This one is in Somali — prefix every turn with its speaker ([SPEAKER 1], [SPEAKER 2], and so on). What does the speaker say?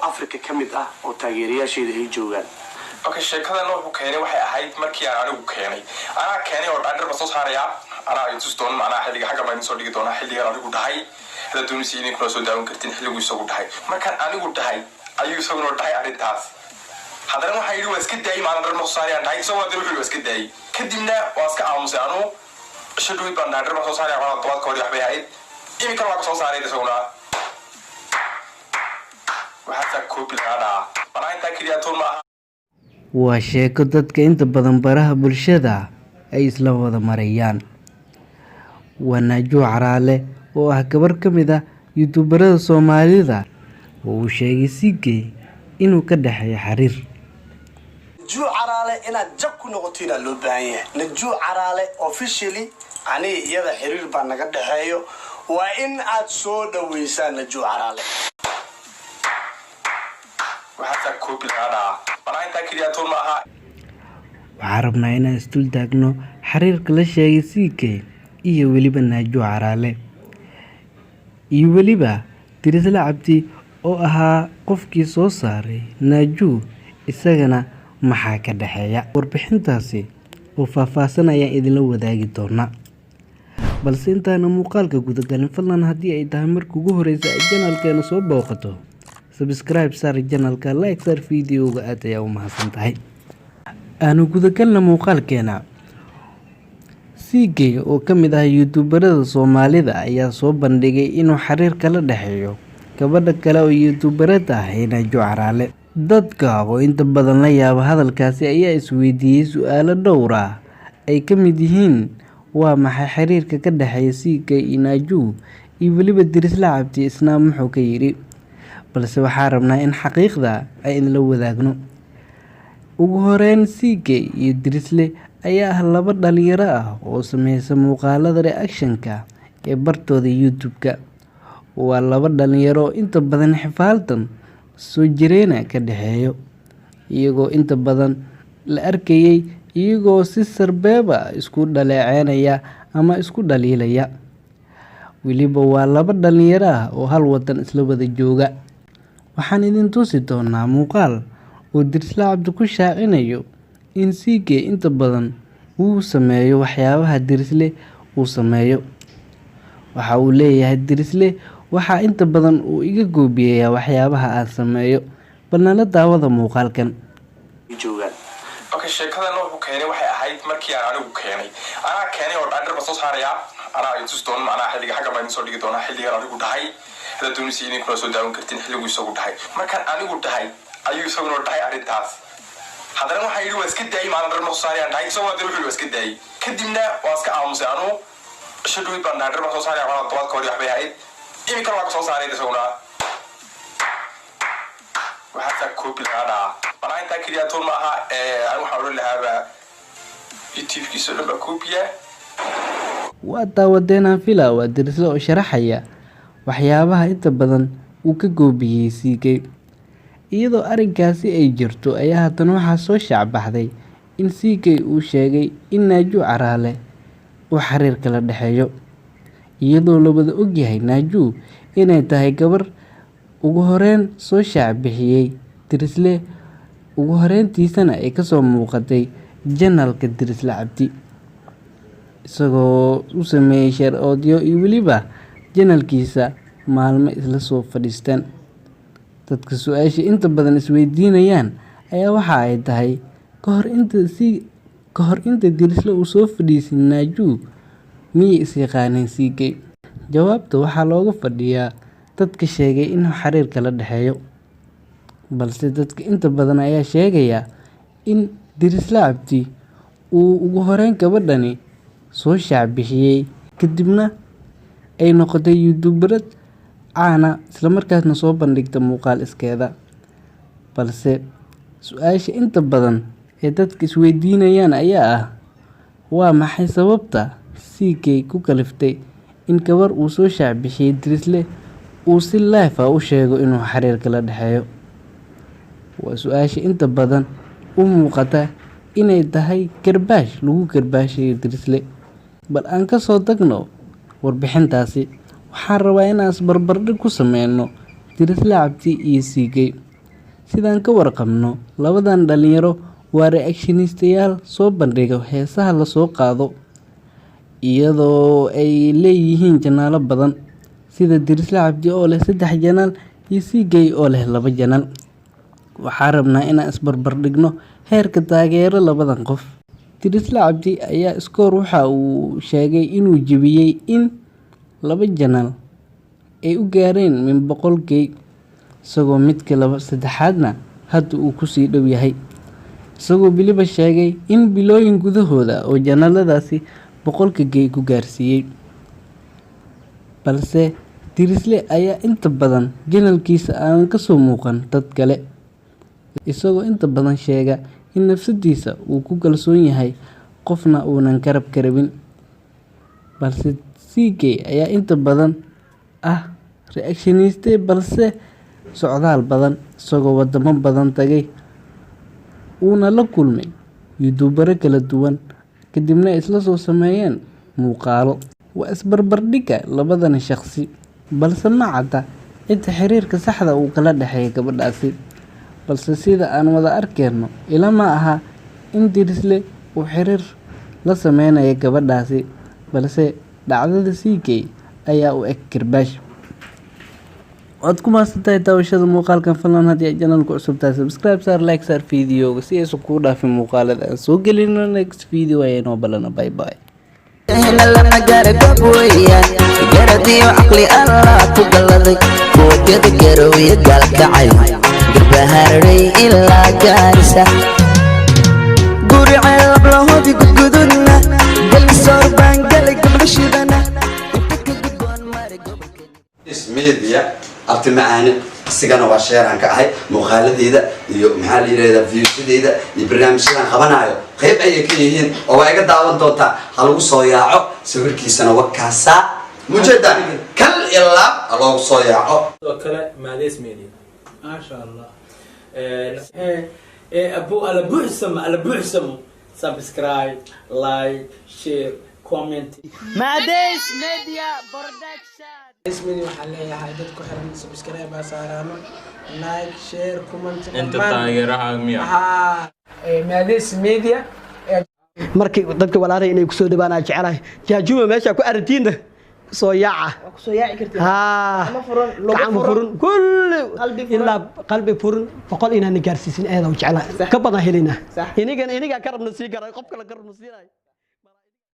[SPEAKER 1] Africa ka mid ah oo taageerayaasheeda ay joogaan.
[SPEAKER 2] Okay, sheekadana wuxuu keenay waxay ahayd markii aan anigu keenay, anaa keenay oo dhaandhar ba soo saarayaa, anaa idin tusi doona. Macnaha xilliga xagga baa idin soo dhigi doonaa xilligan anigu dhahay. Haddaad doonaysa, idinkuna soo daawan kartiin xilligu isagu dhahay. Markaan anigu dhahay ayuu isaguna dhahay arrintaas. Haddana waxaan yidhi, "Waa iska daayay maalin, dhar ma soo saarayaan," dhahay. Isagoo haddana wuxuu yidhi, "Waa iska daayay." Kadibna waa iska aamusay. Anuu shadhuid baan dhahay, "Dhar ma soo saaraya." Waa todobaadka hore waxbay ahayd, iminkana waa ka soo saaray isaguna. Waxaasaa copy lagaa dhahaa. Manaa intaa keliya tuun ma aha.
[SPEAKER 3] Waa sheeko dadka inta badan baraha bulshada ay isla wada marayaan. Waa Najuu Caraale oo ah gabar ka mid ah YouTuberada Soomaalida oo uu sheegay CK inuu ka dhexeeyo xiriir.
[SPEAKER 1] Najuu Caraale inaad jab ku noqotiinaa loo baahan yahay. Najuu Caraale officially aniga iyada xiriir baa naga dhexeeyo. Waa in aad soo dhaweysaan Najuu Caraale.
[SPEAKER 2] Waxaasaa copy lagaa dhahaa. Manaa intaa keliya tuun ma aha.
[SPEAKER 3] Waxaan rabnaa inaan isdul taagno xiriirka la sheegay CK iyo weliba Najuu Caraale iyo weliba Dirisle Cabdi oo ahaa qofkii soo saaray Najuu, isagana maxaa ka dhexeeya? Warbixintaasi oo faahfaahsan ayaan idinla wadaagi doonaa. Balse intaana muuqaalka gudagalin, fadlan haddii ay tahay markii ugu horeysa ay channelkeena soo booqato, subscribe saar channelka, like saar videoga, aad ayaa u mahadsan tahay. Aanu gudagalna muuqaalkeena. CK oo ka mid ah YouTuberada Soomaalida ayaa soo bandhigay inuu xiriir kala dhexeeyo gabadha kale oo YouTuberada ah ee Najuu Caraale. Dadka oo inta badan la yaaba hadalkaasi ayaa isweydiiyey su'aalo dhowr ah ay ka mid yihiin: waa maxay xiriirka ka dhexeeya CK iyo Najuu, iyo weliba Dirisle Cabdi isna muxuu ka yidhi? Balse waxaan rabnaa in xaqiiqda ay idinla wadaagno. Ugu horeyn, CK iyo Dirisle ayaa ah laba dhalinyaro ah oo sameysa muuqaalada reaction-ka ee bartooda YouTube-ka. Waa laba dhalinyaro oo inta badan xifaaltan soo jireena ka dhexeeyo, iyagoo inta badan la arkayay iyagoo si sarbeeb ah isku dhaleeceynaya ama isku dhaliilaya. Weliba waa laba dhalinyaro ah oo hal wadan isla wada jooga. Waxaan idin tusi doonaa muuqaal uu Dirisle Cabdi ku shaacinayo in CK inta badan uu sameeyo waxyaabaha Dirisle uu sameeyo. Waxa uu leeyahay Dirisle, waxaa inta badan uu iga goobiyeyaa waxyaabaha aan sameeyo. Bal nala daawada muuqaalkan.
[SPEAKER 1] Joogaan.
[SPEAKER 2] Okay, sheekadana wuxuu keenay waxay ahayd markii aan anigu keenay, anaa keenay oo dhaandhar ba soo saarayaa, anaa idin tusi doona. Macnaha xilliga xagga baa idin soo dhigi doonaa xilligan anigu dhahay. Haddaad doonaysa, idinkuna soo daawan kartiin xilligu isagu dhahay. Markaan anigu dhahay ayuu isaguna dhahay arrintaas. Haddana waxaan yidhi, "Waa iska daayay maalin, dhar ma soo saarayaan," dhahay. Isagoo haddana wuxuu yidhi, "Waa iska daayay." Kadibna waa iska aamusay. Anuu shadhuid baan dhahay, "Dhar ma soo saaraya." Waa todobaadka hore waxbay ahayd, iminkana waa ka soo saaray isaguna. Waxaasaa copy lagaa dhahaa. Manaa intaa keliya tuun ma aha. Anigu waxaan odhan lahaaba YouTube-kiisa o dhan baa copy-ya.
[SPEAKER 3] Waa daawadeen aan fila. Waa Dirisle oo sharaxaya waxyaabaha inta badan uu ka goobiyey CK. Iyadoo arrinkaasi ay jirto ayaa haddana waxaa soo shaacbaxday in CK uu sheegay in Najuu Caraale uu xiriir kala dhexeeyo, iyadoo la wada ogyahay Najuu inay tahay gabar ugu horeyn soo shaac bixiyey Dirisle, ugu horeyntiisana ay kasoo muuqatay channelka Dirisle Cabdi, isagoo u sameeyey share audio iyo weliba channelkiisa maalmo isla soo fadhiisteen. Dadka su-aasha inta badan isweydiinayaan ayaa waxa ay tahay, kahor inta Dirisle uu soo fadhiisin Najuu, miyay is yaqaaneen CK? Jawaabta waxaa looga fadhiyaa dadka sheegay inuu xiriir kala dhexeeyo. Balse dadka inta badan ayaa sheegaya in Dirisle Cabdi uu ugu horeyn gabadhani soo shaac bixiyey, kadibna ay noqotay YouTuberad caana, islamarkaasna soo bandhigta muuqaal iskeeda. Balse su-aasha inta badan ee dadka isweydiinayaan ayaa ah, waa maxay sababta CK ku kaliftay in gabar uu soo shaac bixiyey Dirisle uu si live ah u sheego inuu xiriir kala dhexeeyo? Waa su-aasha inta badan u muuqata inay tahay karbaash lagu karbaashayo Dirisle. Bal aan kasoo tagno warbixintaasi. Waxaan rabaa inaan isbarbardhig ku sameyno Dirisle Cabdi iyo CK. Sidaan ka warqabno, labadan dhalinyaro waa reactionistayaal soo bandhiga heesaha la soo qaado, iyadoo ay leeyihiin janaalo badan sida Dirisle Cabdi oo leh 3 janaal iyo CK oo leh 2 janaal. Waxaan rabnaa inaan isbarbar dhigno heerka taageero labadan qof. Dirisle Cabdi ayaa iskoor waxa uu sheegay inuu jebiyay in 2 janaal ay u gaareen min 100K, isagoo midka saddexaadna hadda uu ku sii dhow yahay, isagoo weliba sheegay in bilooyin gudahooda oo janaaladaasi 100K ku gaarsiiyay. Balse Dirisle ayaa inta badan janaalkiisa aan ka soo muuqan dad kale, isagoo inta badan sheega in nafsadiisa uu ku kalsoon yahay, qofna uunan karab karabin. Balse CK ayaa inta badan ah reactioniste, balse socdaal badan, isagoo wadamo badan tagay, uuna la kulmay YouTubero kala duwan, kadibna isla soo sameeyeen muuqaalo. Waa isbarbardhigga labadan shakhsi, balse ma cadda cidda xiriirka saxda uu kala dhexeeyo gabadhaasi. Balse sida aan wada arkeyno, ilama aha in Dirisle uu xiriir la sameynayo gabadhaasi, balse dhacdada CK ayaa u eg kirbaash. Waad ku mahadsantahay daawashada muuqaalkan. Fadlan haddii aad channelka cusub tahay, subscribe saar, like saar videoga si aysan kugu dhaafin muuqaalada aan soo gelino. Next video ayaa inoo balana. Bye bye.
[SPEAKER 4] Lama gaara gob weeyaan, garadiyo caqli Allah ku galladay, kuwa gada Garoowe, Gaalkacay, Garbaharey ilaa Gaarisa, Guri Ceelablahoodi, Gudgududna, Galsoor baan galay, gabdho shidana inta ka gudboon mari gobolka
[SPEAKER 5] Media abti macaane, isigana waa sheeraan ka ahay muuqaaladeeda iyo maxaa la yidhahdaa, viewsadeeda iyo barnaamijyadan qabanaayo qayb ayay ka yihiin oo waa iga daawan doontaa. Ha lagu soo yaaco, sawirkiisana wakaasaa mujeedaan, kal iyo laab ha loogu soo yaaco.
[SPEAKER 6] Sidoo kale Maades Media.
[SPEAKER 7] Maasha Allah.
[SPEAKER 6] Abu ala buuxsamo, ala buuxsamo, subscribe, like, share, comment.
[SPEAKER 8] Maades Media Production.
[SPEAKER 7] Ismidi waxaan leeyahay dad ku xiran, subscribe baa saaraano, like, share, comment.
[SPEAKER 9] Inta taageeraha miya?
[SPEAKER 7] Haa.
[SPEAKER 8] Maades Media.
[SPEAKER 10] Markii dadka walaalay inay kusoo dhawaanaa jecelahay, Jaajuma meesha ku aragtiinna kusoo yaaca.
[SPEAKER 8] Waa kusoo yaaci kartiin.
[SPEAKER 10] Haa.
[SPEAKER 8] Gacmo furan, lugo
[SPEAKER 10] gacmo
[SPEAKER 8] furan,
[SPEAKER 10] furan kulli
[SPEAKER 8] qalbi furan.
[SPEAKER 10] Ilaa qalbi furan 100 inaan gaarsiisin aad u jecelahay, ka badan helinaa.
[SPEAKER 8] Sax.
[SPEAKER 10] Inigan inigaa karabna sii garay, qof kale karabna siinayo.